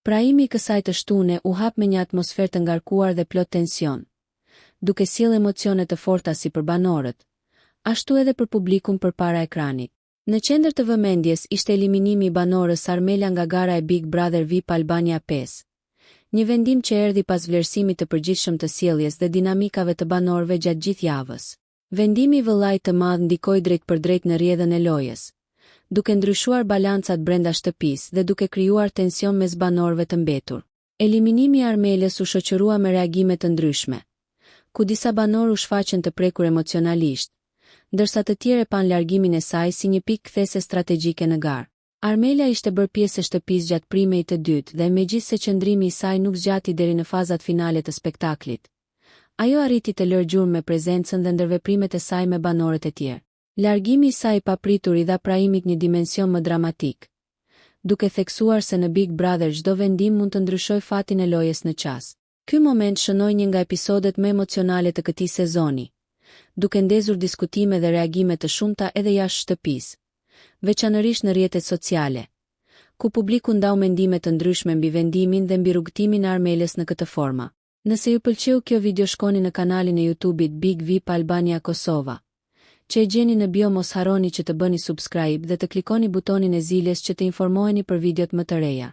Prime-i i kësaj të shtune u hap me një atmosferë të ngarkuar dhe plot tension, duke sjellë emocione të forta si për banorët, ashtu edhe për publikun përpara ekranit. Në qendër të vëmendjes ishte eliminimi i banorës Armela nga gara e Big Brother VIP Albania 5, një vendim që erdhi pas vlerësimit të përgjithshëm të sjelljes dhe dinamikave të banorëve gjatë gjithë javës. Vendimi i vëllait të madh ndikoi drejtpërdrejt në rrjedhën e lojës, duke ndryshuar balancat brenda shtëpisë dhe duke krijuar tension mes banorëve të mbetur. Eliminimi i Armelës u shoqërua me reagime të ndryshme, ku disa banorë u shfaqën të prekur emocionalisht, ndërsa të tjerë e panë largimin e saj si një pikë kthese strategjike në garë. Armela ishte bërë pjesë e shtëpisë gjatë prime-it të dytë dhe, megjithëse qëndrimi i saj nuk zgjati deri në fazat finale të spektaklit, ajo arriti të lërë gjurmë me prezencën dhe ndërveprimet e saj me banorët e tjerë. Largimi i saj i papritur i dha prime-it një dimension më dramatik, duke theksuar se në Big Brother çdo vendim mund të ndryshojë fatin e lojës në çast. Ky moment shënoi një nga episodet më emocionale të këtij sezoni, duke ndezur diskutime dhe reagime të shumta edhe jashtë shtëpisë, veçanërisht në rrjetet sociale, ku publiku ndau mendime të ndryshme mbi vendimin dhe mbi rrugëtimin e Armelës në këtë forma. Nëse ju pëlqeu kjo video shkoni në kanalin e YouTube-it Big VIP Albania Kosova, që e gjeni në bio mos harroni që të bëni subscribe dhe të klikoni butonin e ziles që të informoheni për videot më të reja.